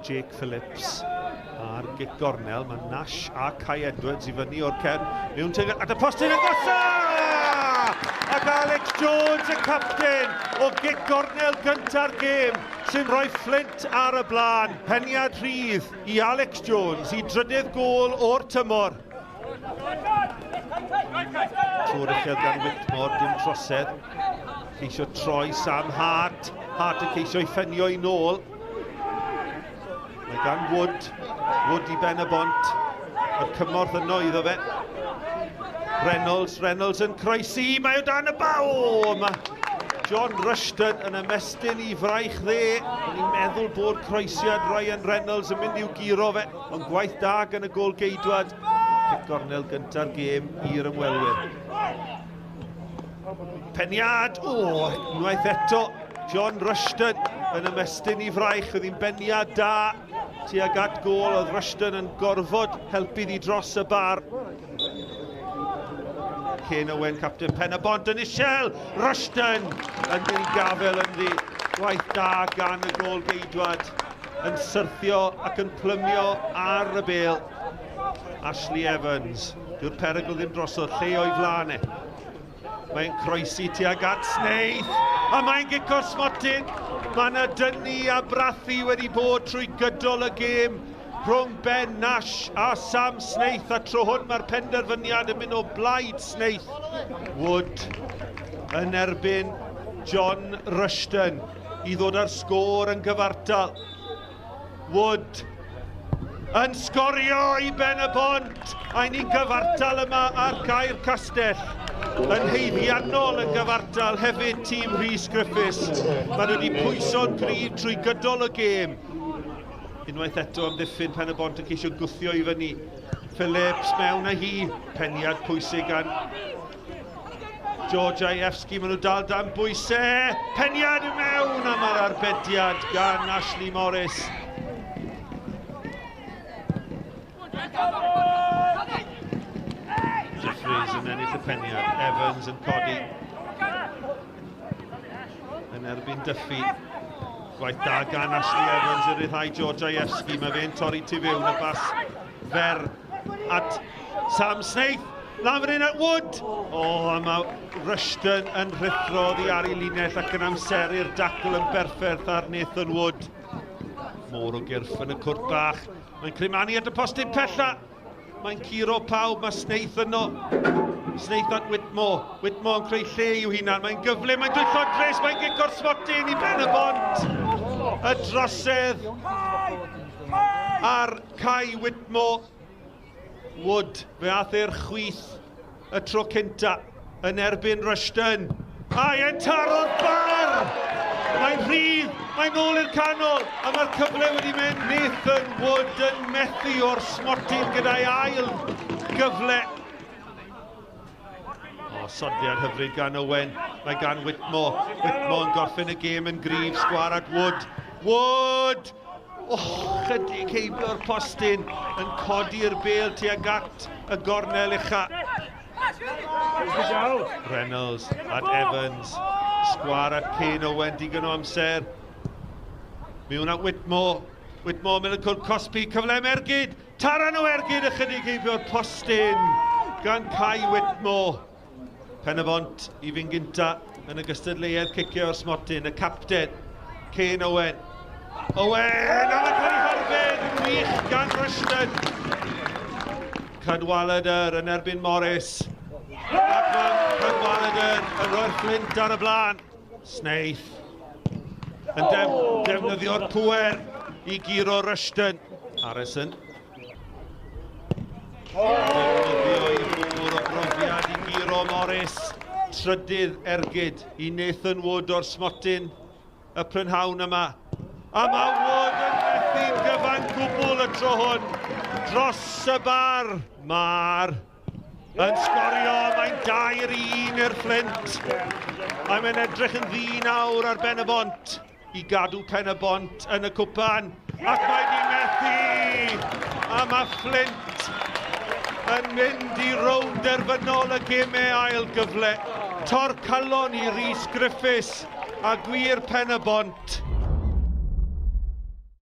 Jake Phillips ar gic gornel. Mae Nash a Kai Edwards i fyny o'r cefn. Mewn tuag at y postyn agosa! Ac Alex Jones, y capten, o gic gornel gynta'r gêm, sy'n rhoi Flint ar y blaen. Peniad rhydd i Alex Jones i drydydd gôl o'r tymor. Trwy'r uchel gan Whitmore, dim trosedd. Ceisio troi Sam Hart. Hart yn ceisio i ffenio i nôl. Mae gan Wood, Wood i ben y bont. Yr cymorth yno iddo fe. Reynolds, Reynolds yn croesi, mae o dan y baw! Mae John Rushton yn ymestyn i fraich dde. O'n i'n meddwl bod croesiad Ryan Reynolds yn mynd i'w guro fe, ond gwaith da gan y gôl geidwad. Cic gornel gynta'r gêm i'r ymwelwyr. Peniad! O, unwaith eto, John Rushton yn ymestyn i fraich, oedd hi'n beniad da tuag at gôl, oedd Rushton yn gorfod helpu ddi dros y bar. Ken Owen, capten Pen y Bont yn isel, Rushton yn mynd i gafel ynddi, gwaith da gan y gôl geidwad yn syrthio ac yn plymio ar y bêl. Ashley Evans, dyw'r perygl ddim drosodd, lle o'i flaen e. Mae'n croesi tuag at Snaith, a mae'n gico'r smotyn. Mae yna dynnu a brathu wedi bod trwy gydol y gêm rhwng Ben Nash a Sam Snaith, a tro hwn mae'r penderfyniad yn mynd o blaid Snaith. Wood yn erbyn John Rushton i ddod â'r sgôr yn gyfartal. Wood yn sgorio i Ben y Bont. A'i ni'n gyfartal yma ar Gaer Castell. Yn haeddiannol yn gyfartal hefyd tîm Rhys Griffiths. Maen nhw wedi pwyso'n gryf trwy gydol y gêm. Unwaith eto amddiffyn Pen y Bont yn ceisio gwthio i fyny. Phillips mewn â hi. Peniad pwysig gan George Ievski, maen nhw dal dan bwysau. Peniad i mewn am yr arbediad gan Ashley Morris. Jeffries yn ennill y peniad. Evans yn codi. Yn erbyn Duffy. Gwaith da gan Ashley Evans i ryddhau George Ievski. Mae fe'n torri tu fewn y bas fer at Sam Snaith. Lan fan hyn at Wood! O, a mae Rushton yn rhuthro oddi ar ei linell ac yn amseru'r dacl yn berffaith ar Nathan Wood. Môr o gyrff yn y cwrt bach. Mae'n crimanu at y postyn pella. Mae'n curo pawb, mae Snaith yno. Snaith at Whitmore. Whitmore yn creu lle i'w hunan. Mae'n gyflym, mae'n dwyllodrus, mae'n gico'r smotyn i Ben y Bont. Y drosedd ar Kai Whitmore. Wood, fe ath e'r chwith y tro cynta yn erbyn Rushton. A e'n taro'r bar! Mae'n rhydd, mae'n ôl i'r canol, a mae'r cyfle wedi mynd. Nathan Wood yn methu o'r smotyn gyda'i ail gyfle. O, sodliad hyfryd gan Owen. Mae gan Whitmore. Whitmore yn gorffen y gêm yn gryf. Sgwar at Wood. Wood! Oh, chydig heibio'r postyn yn codi'r bêl tuag at y gornel ucha. Reynolds at Evans. Sgwar at Kane Owen, digon o amser. Mewn at Whitmore. Whitmore mynd y cwrt cosbi, cyfle am ergyd. Taran o ergyd ychydig heibio'r postyn gan Kai Whitmore. Pen-y-bont i fynd gynta yn y gystadleuaeth cicio o'r smotyn, y capten, Kane Owen. Owen, a mae'n cael ei harbed yn wych gan Rushton. Cadwaladr yn erbyn Morris. Ac mae Cadwaladr yn rhoi'r Flint ar y blaen. Snaith yn defnyddio'r pŵer i guro Rushton. Harrison. Defnyddio ei fwr o brofiad i guro Morris. Trydydd ergyd i Nathan Wood o'r smotyn y prynhawn yma. A mae Wood yn methu'n gyfan gwbl y tro hwn. Dros y bar. Mae'r yn sgorio, mae'n 2-1 i'r Fflint. A mae'n edrych yn ddu nawr ar Ben y Bont i gadw Pen y Bont yn y cwpan. Ac mae di methu! A mae Flint yn mynd i rownd derfynol y gemau ail gyfle. Tor calon i Rhys Griffiths a gwir Pen y Bont.